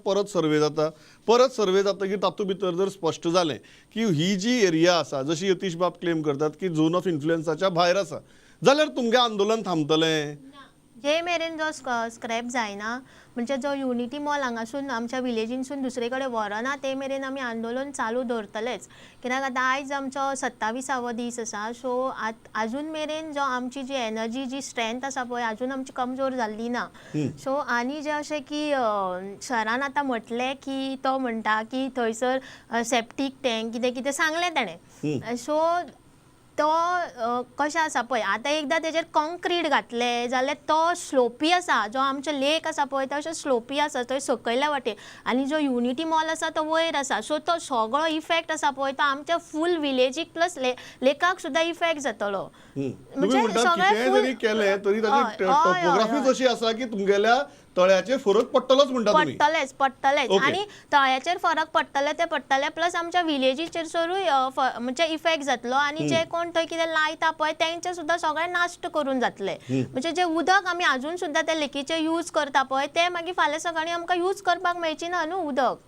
परत सर्वे जाता. परत सर्वे जातकीर तातूंत भितर जर स्पश्ट जालें की ही जी एरिया आसा, जशी यतीश बाब क्लेम करतात की झोन ऑफ इन्फ्लुएन्साच्या भायर आसा, जाल्यार तुमगें आंदोलन थांबतलें? जे मेरेन जो स्क्रॅप जायना, म्हणजे जो युनिटी मॉल हांगासून आमच्या विलेजीनसून दुसरे कडेन व्हरना, ते मेरेन आमी आंदोलन चालू दवरतलेच. कित्याक आतां आयज आमचो 27वो दीस आसा. सो आजून मेरेन जो आमची जी एनर्जी, जी स्ट्रेंथ आसा पळय, आजून आमची कमजोर जाल्ली ना. सो आनी जे अशें की सरान आतां म्हटलें की तो म्हणटा की थंयसर सेप्टीक टँक कितें कितें सांगलें ताणें. सो तो कशें आसा पळय, आतां एकदां तेजेर कॉन्क्रीट घातले जाल्यार तो स्लोपी आसा, जो आमचो लेक आसा पळय, तो अशें स्लोपी आसा थंय सकयल्या वाटेन आनी जो युनिटी मॉल आसा तो वयर आसा. सो तो सगळो इफेक्ट आसा पळय, तो आमच्या फूल विलेजीक प्लस लेकाक सुद्दां इफेक्ट जातलो. तुम्ही म्हणजे म्हणटा सगळें कितेंय जरी केलें तरी ताची हय. टोपोग्राफीच अशी आसा की तुमगेल्या तळ्याचेर फरक पडटलोच म्हणटा तुमी. पडटलेच, पडटलेच. आनी तळ्याचेर फरक पडटले ते पडटले, प्लस आमच्या विलेजीचेर म्हणजे इफेक्ट जातलो आनी जे कोण थंय कितें लायता पळय, तेंचे सुद्दां सगळें नाश्ट करून जातले. म्हणजे जे उदक आमी आजून सुद्दां त्या लेकीचे यूज करता पळय, ते मागीर फाल्यां सकाळीं आमकां यूज करपाक मेळची ना न्हू उदक.